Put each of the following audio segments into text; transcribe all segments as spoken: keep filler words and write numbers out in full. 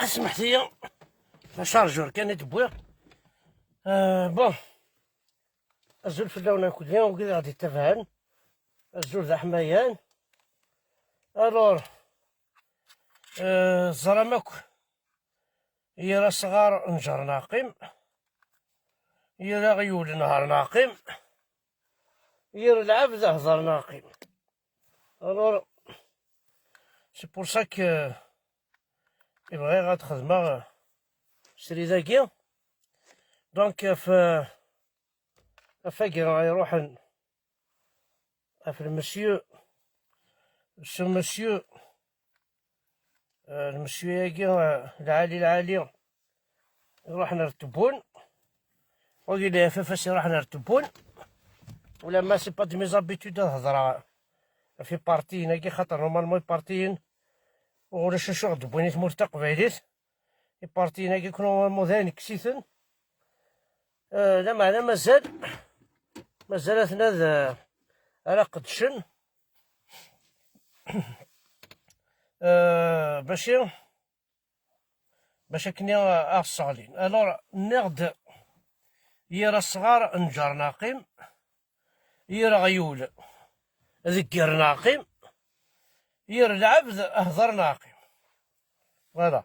Smeḥt-iyi, d achargeur kan i d-wwiɣ. Euh, bon, azul fell-awen akk, wid i ɣ-d-ittabaɛen. Azul d aḥmayan. Alors, euh, teẓram akk, yir asɣar nǧer neɣ qqim, yir aɣyul nher neɣ qqim, yir lɛebd hder neɣ qqim. Alors, c'est pour ça que i bɣiɣ ad xedmeɣ srid-agi. Donc, ɣef, ɣef wagi iruḥen ɣef le monsieur, ce monsieur, euh, le monsieur-agi, euh, lɛali, lɛali, iruḥen ar Tebboune. Wagi lxafa-s iruḥen ar Tebboune. Ulamma c'est pas de mes habitudes ad hedreɣ ɣef ipartiyen-agi, xaṭer normalement ipartiyen ulac acu ɣ-d-wwin i tmurt taqbaylit. Ipartiyen-agi akk normalement d ayen kkes-iten. Euh, lameɛna mazal, mazal aten ad, euh, ara qeddcen. Euh, bac i, bac akken i, euh, aɣ-sseɣlin. Alors, nniɣ-d, yir asɣar nǧer neɣ qqim, yir aɣyul degger neɣ qqim, yir lɛebd hder neɣ qqim. Voilà.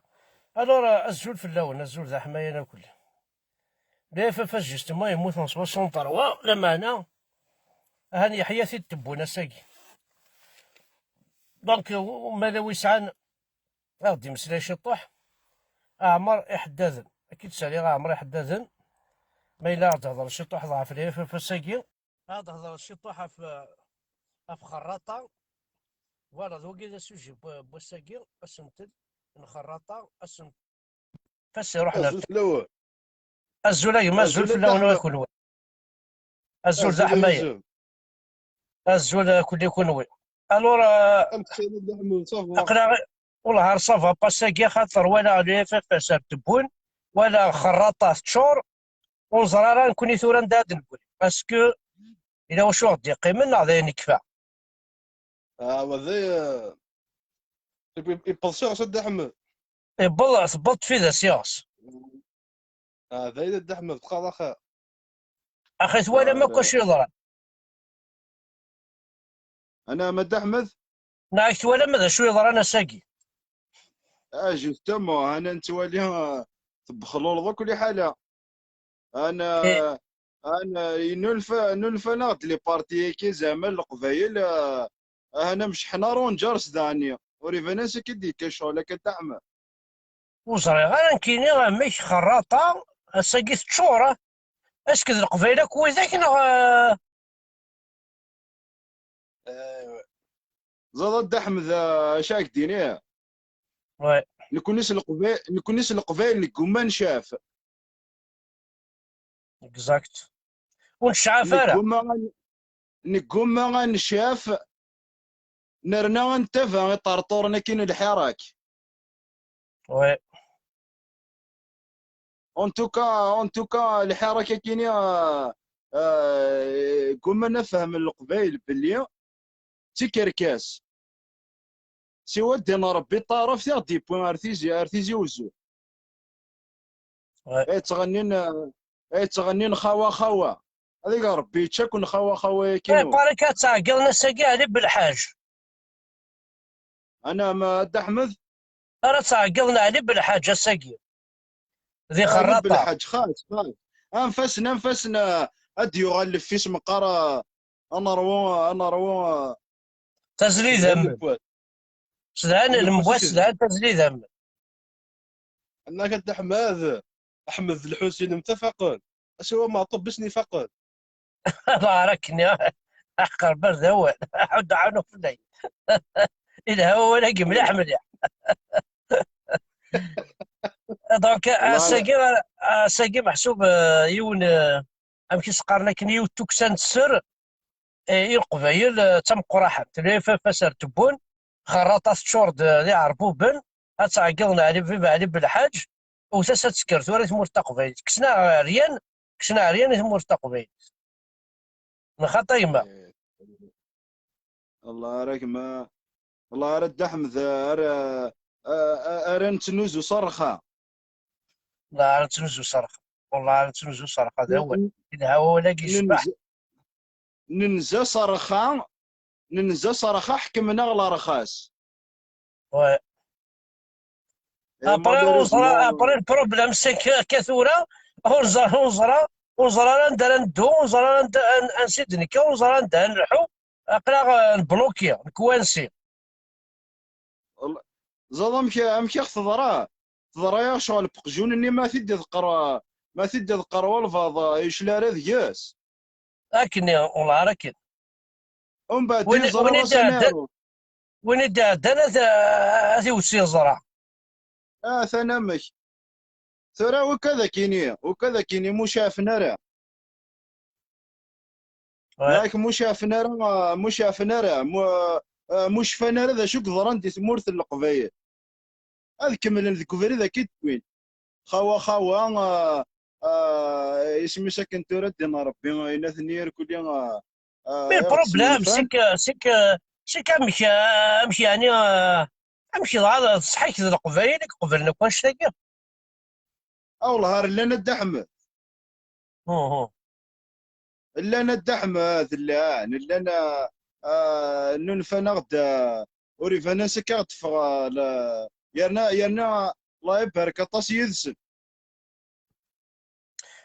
Alors, euh, azul fell-awen, azul d aḥmayan akk. Le F F S justement yemmut en soixante-trois, lameɛna ahan yeḥya-t-id Tebboune ass-agi. Donc, euh, ma d wi sɛan, ad ɣ-d-imeslay ciṭuḥ. Ɛmer Iḥeddaden. Ad k-id-saliɣ Ɛmer Iḥeddaden. Ma yella ad ɣ-d-hedreḍ ciṭuḥ ɣef le F F S-agi. Ad ɣ-d-hedreḍ ciṭuḥ ɣef, ɣef xerraṭa. Voilà, d wagi d asujet n wass-agi, asentel n xerraṭa, asentel. Fas iruḥ. Azul fell-awen. Azul a gma, azul fell-awen a kunwi. Azul d aḥmayan. Azul a kulli kunwi. Alors, euh, aql-aɣ, wellah ar ça va pas-agi, xaṭer walaɣ le F F S ar Tebboune, walaɣ xerraṭa teččur, ur neẓri ara nekni tura anda ad d-newwi, parce que yella wacu ɣ-d-yeqqimen neɣ d ayen yekfa. Ah, wa d, eh, iwweḍ s iɣes a Dda Ḥmed. Iwweḍ, tewweḍ tfida s iɣes. Ah, d ayen a Dda Ḥmed, bqaḍ axir. Axi twalam akk acu yeḍran. Ana ma Dda Ḥmed? Neɣ twalam d acu yeḍran ass-agi? Ah, justement, ana nettwali, ah, tebxluleḍ akk liḥala. Ana, ana, yennulfa, nulfan-aɣ-d les partis-agi, zeɛma Leqbayel, ah, ana mecḥen aronǧer s daɛni. Ur iban ansi k-id-yekka ccɣel akka, Dda Ḥmed. Ur ẓriɣ ara nekkini amek xerraṭa ass-agi teččur, ah. Est-ce que d Leqbayel akk widak neɣ, ah? Eh, ẓad a Dda Ḥmed, ah, acu ak-d-iniɣ? Ouais. Nekni s Leqbayel, nekni s Leqbayel neggumma ad ncaf. Exact. Ur necɛaf ara. Neggumma ad n-, neggumma ad ncaf, nerna ad nettaba iṭerṭuren akkin n lḥirak. Ouais. En tout cas, en tout cas, lḥirak akkin, ah, ah, ggumman ad fehmen Leqbayel belli d tikerkas. Siwa ddin n Rebbi, ṭareft i ɣ-d-yewwi ar Tizi, ar Tizi Uzzu. Ouais. Ay ttɣennin, ay ttɣennin xawa xawa. Ad ig Rebbi yečč akk n xawa xawa-yaki. Eh, nwen. Parik ad tɛeggeḍ ass-agi Ɛli Belḥaǧ. Anɛam a Dda Ḥmed? Ara tɛeggeḍ Ɛli Belḥaǧ ass-agi. Di xerraṭa. Ɛli Belḥaǧ, xas, xas. Anef-asen, anef-asen, ah, ad d-yuɣal lfis meqqar, ah, ad neṛwu, ad neṛwu, ah, tazli d amen. Sdan lemwas, sdan tazli d amen. Annak a Dda Ḥmed, Ḥmed d Lḥusin mtafaqen. Asiwa Meɛṭub i sen-ifaqen. Ḍahar akken, aqerbar d awal. Ḥudd ɛanu fell-ay. Ilha wawal-agi mliḥ, mliḥ. Donc, ass-agi, ass-agi meḥsub, euh, yiwen, euh, amek i s-qqaren akken, yiwet tuksa n sser, eh, i Leqbayel, eh, d tameqqraḥent. Le F F S ar Tebboune, xerraṭa teččur-d, eh, d iɛerbuben, ad tɛeggeḍ n Ɛli, Bib Ɛli Belḥaǧ, wwet-as ad tekker tura i tmurt taqbaylit. Kksen aɛeryan, kksen aɛeryan i tmurt taqbaylit. Nxaṭ a gma. Eh, Allah ara gma, Allah ara Dda Ḥmed, ara, a- a- ara nettnuzu s rrxa. Wallah ara nettnuzu s rrxa. Wallah ara nettnuzu s rrxa, d awal. Yelha wawal-agi, yecbeḥ. Nenza s rrxa, nenza s rrxa, ḥekmen-aɣ lerxas. Après, ur ẓra, après, le problème, c'est que akka tura, ur ẓra, ur ẓra, ur ẓra ara anda ara neddu, ur ẓra ara anda, an- ansi d-nekka, ur ẓra anda ara nleḥḥu. Aql-aɣ, euh, nbloki, nekwansi. Ẓad amek, amek i ɣ-teḍra? Teḍra-yaɣ ccɣel n uqjun-nni, ma t-id-iḍeqqer, ma t-id-iḍeqqer walbeɛḍ, yecla ara deg-s. Akken, wallah ara akken. Umbeɛd win, iẓra win i d-iɛeddan, win i d-iɛeddan ad, ad iwet s yeẓra. Atan amek. Tura wi k-ad ak-ini, wi k-ad ak-ini, mu ceɛfen ara. Yak mu ceɛfen ara, mu ceɛfen ara, mu, mu cfan ara d acu i yeḍran di tmurt n Leqbayel. Ad kemmlen deg ubrid akka i d-wwin. Xawa, xawa, ah, ah, isem-is akken tura ddin Rebbi, ayen aten irkuli, ah, ah, Mais le problème, c'est que, c'est que, c'est que amek, amek yeɛni, ah, amek dɣa d ṣṣeḥ-ik d Leqbayel i iqeblen akk annect-agi? Awellah ar llan a Dda Ḥmed. Llan a Dda Ḥmed, llan, llan, ah, ah, nnunfan-aɣ-d, ah, ur iban ansi akka ɣ-d-teffeɣ, ah, la-, yerna, yerna Allah ibarek aṭas yid-sen.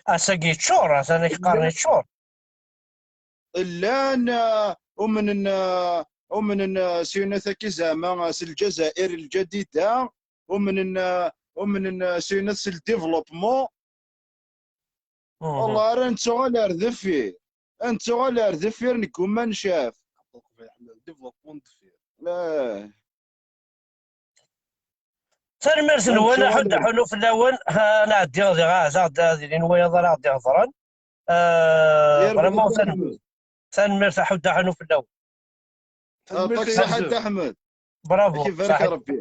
Ass-agi yeččur, atan ak-qqaren yeččur. Llan, ah, umnen, ah, umnen, ah, s yunat-agi zeɛma, ah, s Lǧazair Lǧadida, umnen, ah, umnen, ah, s yunat s le développement. Wallah ara nettuɣal ar deffir, ad nettuɣal ar deffir, neggumma ncaf. Développement deffir. Ah. Tanemmirt-nwen, aḥuddu aḥunnu fell-awen. Ha, ad nɛeddi diɣ, ad aɣ-d-, ad ilin wayeḍ ara aɣ-d-iheḍren. Ah, vraiment, tanemmirt, aḥuddu aḥunnu fell-awen. Aṭak ṣaḥa Dda Ḥmed. Bravo. Ad k-ibarek Rebbi.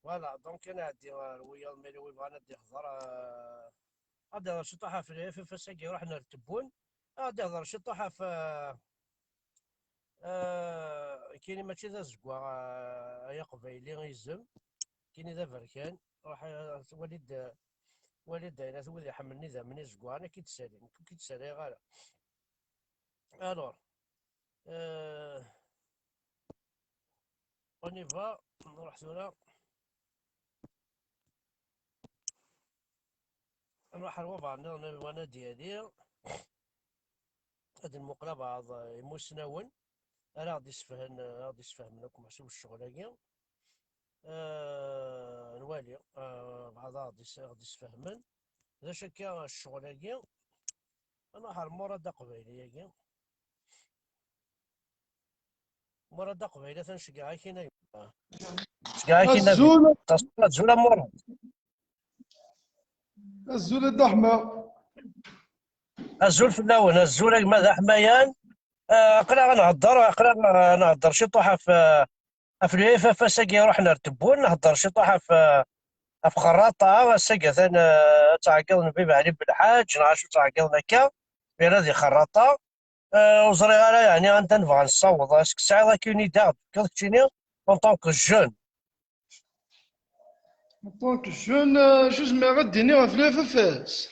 Voilà, donc ad nɛeddi ar wiyaḍ, ma yella wi bɣan ad d-ihḍer, ah, ad d-ihḍer ciṭuḥ ɣef le F F S-agi iruḥen ar Tebboune, ad d-ihḍer ciṭuḥ ɣef, ah, ah, kini mačči d azeggaɣ, ah, ay aqbayli izem, kini d aberkan, ruḥ, ah, wali-d, wali-d ayen at wid iḥemmlen idammen izeggaɣen, ad k-id-ssalin, nekk ur k-id-ssalayeɣ ara. Alors, euh, on y va, nruḥ tura. Nruḥ ar wabar nniḍen, nwan ad yali. Ad nmuqel abaɛḍ, eh, imusnawen ara aɣ-d-isfehmen, ara aɣ-d-isfehmen akk meḥsub ccɣel-agi. Eh, nwali, eh, baɛḍ aɣ-d-is-, aɣ-d-isfehmen. D acu akka ccɣel-agi? Ad nruḥ ar Murad Aqbayli-agi. Murad Aqbayli, atan ceggeɛ-ak-in a yemma. Ceggeɛ-ak-in a yemma. Azul. Azul a Murad. Azul a Dda Ḥma. Azul fell-awen, azul a gma d aḥmayan. Ah, aql-aɣ ad nhedder, aql-aɣ ad nhedder ciṭuḥ ɣef, ah, ɣef le F F S-agi iruḥen ar Tebboune, nhedder ciṭuḥ ɣef, ah, ɣef Xerraṭa, ass-agi atan, ah, ad ttɛeggiḍen Bib Ɛli Belḥaǧ, neɣ acu ttɛeggiḍen akka, mi ara di Xerraṭa. Ah, ur ẓriɣ ara, yeɛni, anda nebɣa nessaweḍ. Est-ce que tesɛiḍ akka une idée ara d-tefkeḍ keččini, en tant que jeune? En tant que jeune, ah, acu zemreɣ ad d-iniɣ ɣef le F F S?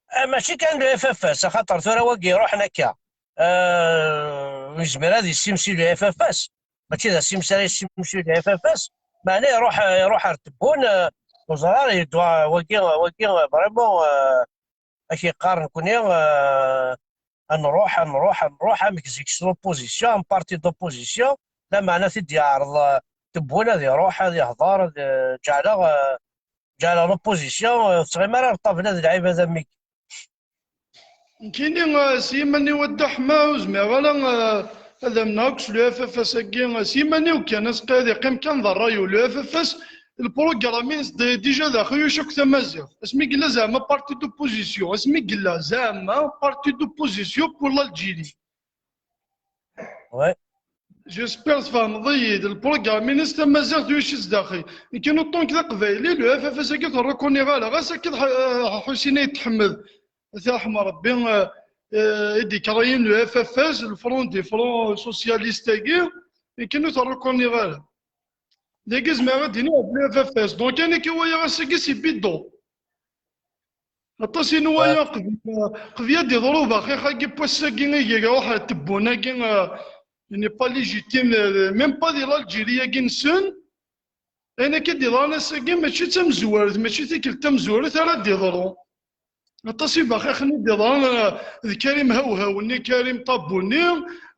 Ah, mačči kan le F F S, axaṭer tura wagi iruḥen akka. Ah, yezmer ad yessimsi le F F S. Mačči d assimsi ara yessimsi le F F S. Meɛna iruḥ, iruḥ ar Tebboune, ah, ur ẓriɣ ara yedwa wagi, wagi, vraiment, ah, ad k-yeqqar nekni, ah, ad nruḥ, ad nruḥ, ad nruḥ, amek zik s l'opposition, am parti d'opposition, lameɛna t-id-yeɛreḍ, ah, Tebboune ad iruḥ, ad ihḍer, ad, ah, ǧeɛleɣ, ah, ǧeɛleɣ l'opposition, ah, ur tettɣimi ara ar ṭṭabla d lɛibad am wigi. Nekkini, ah, s yiman-iw a Dda Ḥma, ur zmireɣ ara, ah, ad amneɣ akk s le F F S-agi, ah, s yiman-iw kan, asqi ad iqqim kan d ṛṛay-iw. Le F F S, le programme-ines d-, déjà d axyuc akk tamaziɣt. Asmi yella zeɛma parti d'opposition, asmi yella zeɛma parti d'opposition pour l'Algérie. Ouais. J'espère tfehmeḍ-iyi-d, le programme-ines tamaziɣt yuyec-itt daxel. Nekkini, en tant que d aqbayli, le F F S-agi ur t-reconniɣ ara, ɣas akka d Ḥ-, Ḥusin Ayt Ḥmed, ad t-yerḥem Rebbi, eh, eh, i d-ikrayen le F F S, le Front des Francs Socialistes-agi, Nekk ur t-reconniɣ ara. Dagi zemreɣ ad d-iniɣ belli d afas. Donc, ayen akka waya ass-agi, c'est bidon. Aṭas i nwala qbel, qbel ad d-iḍru ubaxix-agi n wass-agi, i iruḥ ɣer Tebbun-agi, euh, il n'est pas légitime, euh, même pas di l'Algérie-agi-nsen. Ayen akka d-iḍran ass-agi mačči d tamezwarut, mačči tikkelt tamezwarut ara d-iḍru. Aṭas ibaxixen i d-iḍran, euh, d Karim Hawhaw-nni, Karim Ṭabbu-nni,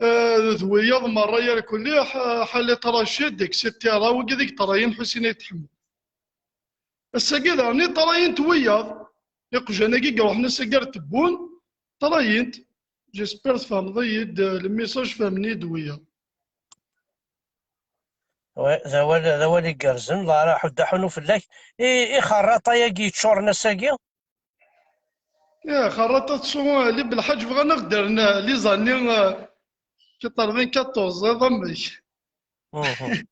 euh, d wiyaḍ merra, yerkulli, Ḥ-, Ḥalit Racid, et cetera. Wigi d igeṭrayen, Ḥusin Ayt Ḥmed. Ass-agi daɣen i ṭṭrayent wiyaḍ. Iqjan-agi i iruḥen ass-agi ar Tebbun, ṭṭrayent. J'espère tfehmeḍ-iyi-d, euh, le message, fehmen-iyi-d wiyaḍ. Ouais, d awal, d awal igerrzen, Allah ara ḥudd aḥunu fell-ak. I, i xerraṭa-agi yeččuren ass-agi? Ya, xerraṭa ttsu, euh, Ali Belḥaǧ bɣan ad ɣ-d-rren, euh, les années, euh, quatre-vingt-quatorze, iḍ amek. Mhm.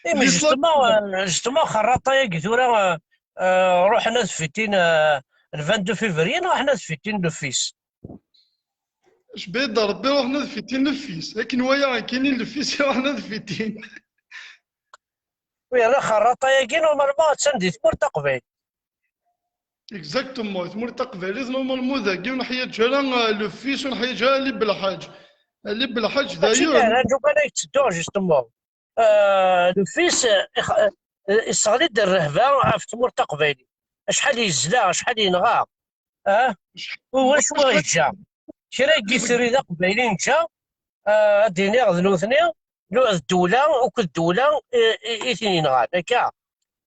Eh, mais justement, euh, justement, xerraṭa-agi tura, euh, euh, ruḥen ad fitin, euh, le vingt-deux février, ruḥen ad fitin le fils. Cbid Rebbi ruḥen ad fitin le fils. Akken waya, akken i le fils ruḥen ad fitin. Oui, ala xerraṭa-agi, normalement, attan di tmurt taqbaylit. Exactement, tmurt taqbaylit, normalement, dagi ur neḥwaǧ ara, euh, le fils, ur neḥwaǧ ara Ali Belḥaǧ. Ali Belḥaǧ, Mačči d d'ailleurs. aɛraj kan ay yetteddu, justement. Euh, le fils, euh, ix-, euh, isseɣli-d rrehba ɣef tmurt taqbaylit. Acḥal yezla, acḥal yenɣa. Ah? U wacu i yeǧǧa? Kra n yitri d aqbayli neǧǧa, ah, ad d-iniɣ d nutni, nu-, d ddewla, akked ddewla i, i, i ten-yenɣan, akka.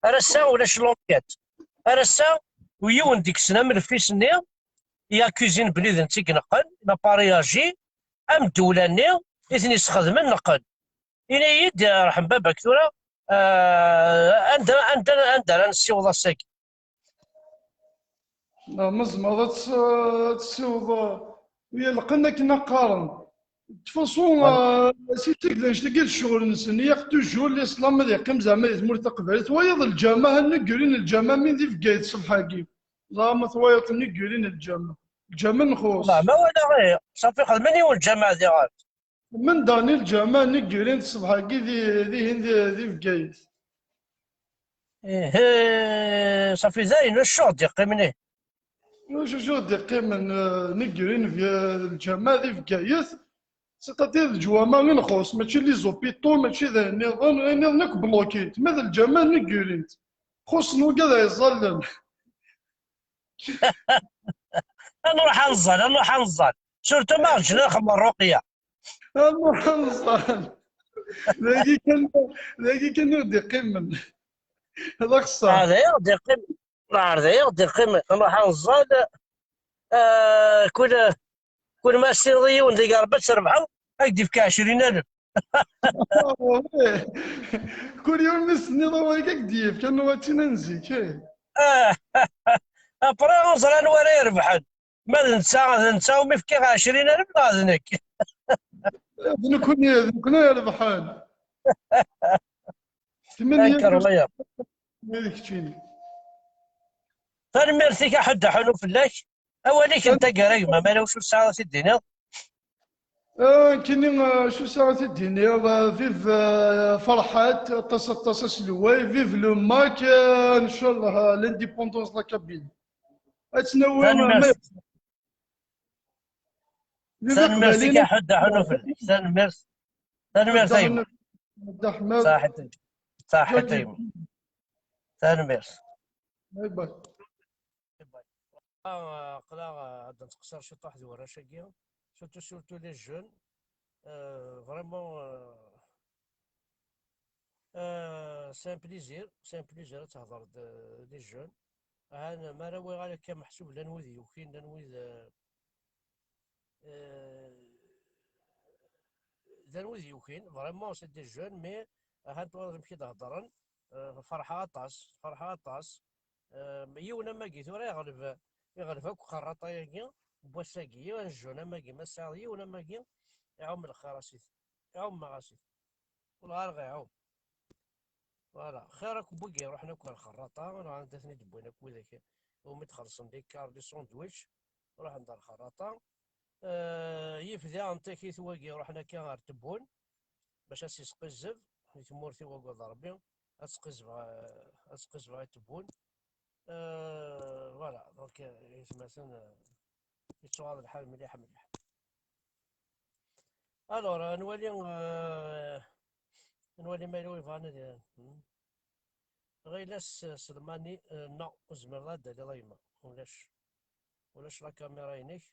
Ar ass-a ulac l'enquête. Ar ass-a, u yiwen deg-sen am lfis-nni, i accusé belli d netta i ineqqen, n'a pas réagi, am ddewla-nni i ten-yesxedmen neqqen. Ini-yi-d, rḥem baba-k tura, ah, anda, anda, anda ara nessiweḍ ass-agi? Ah, ma tzemreḍ ad ts-, ad tessiweḍ, euh, yelqen akken ad qqaren. De toute façon, euh, si tigd annect-agi d ccɣel-nsen, il y a toujours l'islam ad yeqqim zeɛma di tmurt taqbaylit. Wayeḍ lǧameɛ, nneggrin lǧameɛ min di Bgayet ṣṣbeḥ-agi. Ẓer ma twayeḍ nneggrin lǧameɛ. Lǧameɛ nxuṣ. Wallah, ma walaɣ, eh, ṣafi xedmen yiwen lǧameɛ diɣen. Min daɣen i lǧameɛ nneggrin ṣṣbeḥ-agi di, dihin di, di Bgayet. Ih, eh, ṣafi dayen, acu d-iqqimen, ih? Acu d-iqqimen, eh, nneggrin di, lǧameɛ di Bgayet, c'est-à-dire lǧameɛ i nxuṣ, mačči les hôpitaux, mačči d ayen nniḍen, ayen nniḍen akk bloqué-t, ma d lǧameɛ nneggrin-t. Xuṣṣen wigad ay ẓẓallen. Ad nruḥ ad nẓal, ad nruḥ ad nẓal. Surtout ma ɣ-ǧǧen ad nxemmem ṛṛuqya. Ad nruḥ ad nẓal. Dagi kan, dagi kan i ɣ-d-iqqimen. D axeṣṣar. Ah, d aya ɣ-d-iqqimen. Ah, d aya ɣ-d-iqqimen. Ad nruḥ ad nẓal. Ah, kul, kul ma as-tiniḍ i yiwen deg Ṛebbi ad trebḥeḍ, ad k-d-yefk ɛecrin alef. Kul yiwen mi s-tenniḍ awal, ad k-d-yefk, anwa d tin n zik, eh. Ah, après, ur ẓriɣ anwa ara irebḥen. Ma d netta, d netta umi fkiɣ ɛecrin alef neɣ d nekk? D nekkni, d nekkni ara irebḥen. Tmenya Akker, waya. Ma d keččini. Tanemmirt-ik a Ḥedd Aḥunu fell-ak. Awal-ik n taggara, gma, ma yella wacu tesɛiḍ ad t-id-tiniḍ? Ah, kini, ah, acu sɛiɣ ad t-id-iniɣ, ah, vive, ah, Ferḥat, aṭas, aṭas aselway, vive le Mac, ah, ncallah, ah, l'indépendance de la Kabylie. Ad tt-nawi, ah, Tanemmirt. Vive Tanemmirt-ik Iqbayliyen. A Ḥedd Aḥunu fell-ak. Tanemmirt. Tanemmirt a yemma. Dda Ḥmed. Saḥit. Saḥit a Jackie. Yemma. Tanemmirt. Bye bye. Ah, aql-aɣ, ah, ad nqeṣṣer ciṭuḥ d warrac-agi, surtout, surtout les jeunes. Euh, vraiment, euh, euh, c'est un plaisir, c'est un plaisir ad thedreḍ d, euh, les jeunes. Ah, ma ara wwiɣ ara akka meḥsub, llan wid yukin, llan wid, euh, euh, llan wid yukin, vraiment, c'est des jeunes, mais ahat twalaḍ amek i d-heddren, euh, ferḥeɣ aṭas, ferḥeɣ aṭas. Euh, yiwen am wagi tura iɣleb, iɣleb akk xerraṭa-agi n wass-agi, yiwen jeune am wagi, ma tesɛiḍ yiwen am wagi, iɛum lxir a sidi, iɛum-aɣ a sidi. Wellah ar ɣ-iɛum. Voilà, xir akk n wigi iruḥen akk ar xerraṭa, neɣ anda ten-id-wwin akk widak umi d-xellṣen les cars, les sandwichs, ruḥen-d ar xerraṭa. Euh, yif daɣen takit wagi ruḥen akka ar Tebbun. bac ad s-isqizzeb i tmurt i wagad Ṛebbi, ad sqizzbeɣ, ad sqizzbeɣ i tewwun. Euh, voilà, donc, euh, aytmaten, euh, yettuɣaḍ lḥal mliḥ mliḥ. Alors, euh, nwali, euh, nwali ma yella win yebɣan ad, hmm. Ɣilas Selmani, euh, non, ur tezmireḍ ad d-taliḍ a yemma. Ulac, ulac la caméra-inek.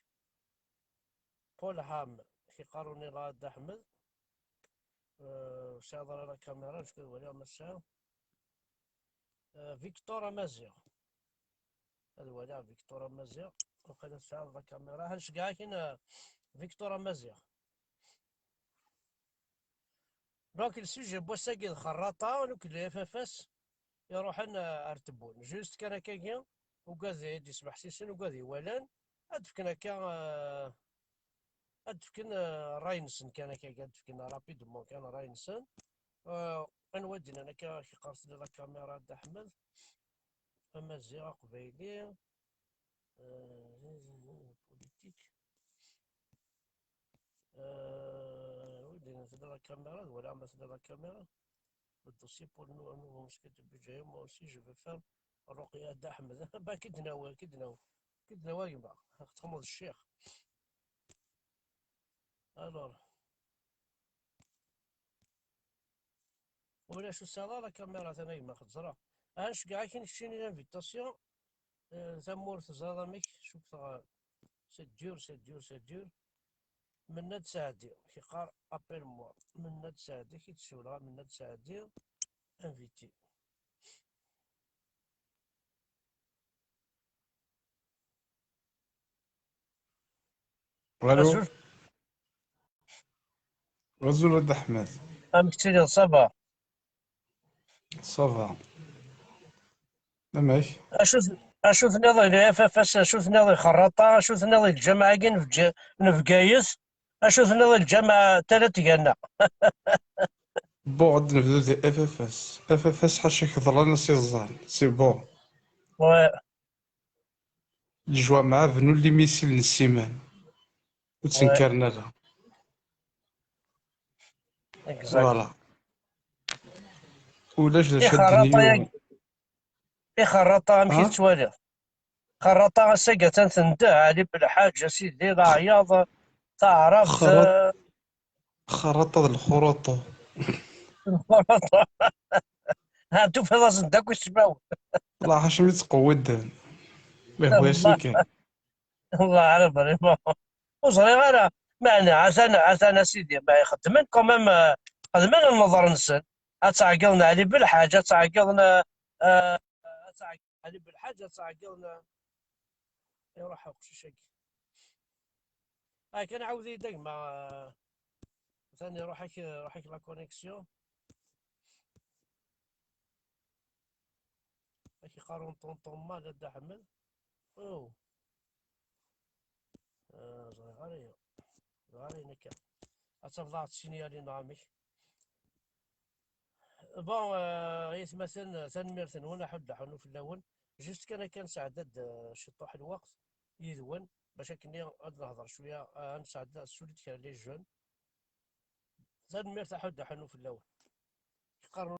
Paul Ham, k-iqqar unila Dda Ḥmed. Euh, ur tesɛiḍ ara la caméra, acu ad waliɣ ma tesɛiḍ. Euh, Victor Amaziɣ. Ad waliɣ Victor Amaziɣ. Waqila tesɛiḍ la caméra. Ad nceggeɛ akin, euh, Victor Amaziɣ. Donc, le sujet n wass-agi d xerraṭa, nukel F F S, iruḥen, euh, ar tewwun. Juste kan akkagi, ugad i d-ismeḥsisen, ugad iwalan, ad d-fken akka, euh, ad d-fken, euh, ṛṛay-nsen kan akkagi, ad d-fken rapidement kan ṛṛay-nsen. Euh, anwa i d-yennan akka, k-iqqar tella la caméra, Dda Ḥmed? Amaziɣ, aqbayli, euh, politique. Euh, oui, il y a la caméra, voilà, mais c'est la caméra. Le dossier pour nous, à nouveau, mosquée de budget, moi aussi, je vais faire Ruqya Dda Ḥmed. Bah, kidnawa, kidnawa. Kidnawa, yemma. Txedmeḍ ccix. Alors. Ulac ur sɛiɣ ara la caméra, atan a yemma, xeẓẓreɣ. Ah, nceggeɛ-ak-in keččini l'invitation. Euh, tamurt teẓriḍ amek, cukkeɣ, euh, c'est dur, c'est dur, c'est dur. Mennad Saɛdi, k-iqqar appelle-moi. Mennad Saɛdi, k-id-siwleɣ a Mennad Saɛdi, invité. Allô. Azul. Azul a Dda Ḥmed. Amek tiliḍ, ça va? Ça va. Amek? Acu t-, acu tenniḍ i F F S, acu tenniḍ i xerraṭa, acu tenniḍ i lǧameɛ-agi n Bǧa-, n Bgayet, acu tenniḍ i lǧameɛ Talat Tganna? Bon, ad nebdu di F F S. F F S ḥaca k-ḍlan a s-iẓẓan. C'est bon. Ouais. Lejwameɛ bnu limisil n ssiman. Ur ttenkaren ara. Exact. Voilà. Ulac d acu ad d-nini. Ixerraṭa, amek i tettwaliḍ? Xerraṭa ass-agi atan tendeh, Ali Belḥaǧ, a sidi, leɛyaḍ, taɛrabt. Xerraṭ-, eh, xerraṭa d lxuruṭu. Lxuruṭu. Ha, tufiḍ-asen-d akk ismawen. Wallah, ḥaca mi ttqewwiden. Lehwa-yasen kan. Wallah, ala vraiment. Ur ẓriɣ ara. Meɛna, atan, atan a sidi, ma ixeddmen quand même, eh, xedmen nnḍer-nsen. Ad tɛeggeḍ n Ali Belḥaǧ, ad tɛeggeḍ n, eh, ad tɛeggeḍ n Ali Belḥaǧ, ad tɛeggeḍ n, iruḥ uqcic-agi. Ah, kan ɛawed-iyi-d a gma, eh, atan iruḥ-ak, iruḥ-ak la connexion. Ad k-iqqar unṭunṭun mal a Dda Ḥmed. Oh. Ah, ẓriɣ ara ya. Ẓriɣ ara ayen akka. Ad tafeḍ-aɣ-d sinyal-in neɣ amek. Bon, euh, ay atmaten, tanemmirt-nwen, aḥuddu aḥunnu fell-awen. Juste kan akka nesɛedda-d, euh, ciṭuḥ lweqt yid-wen, bac akken ad nehḍer cwiya, euh, ad nesɛedda, ssulit kra les jeunes. Tanemmirt, aḥuddu aḥunnu fell-awen. Yeqqaren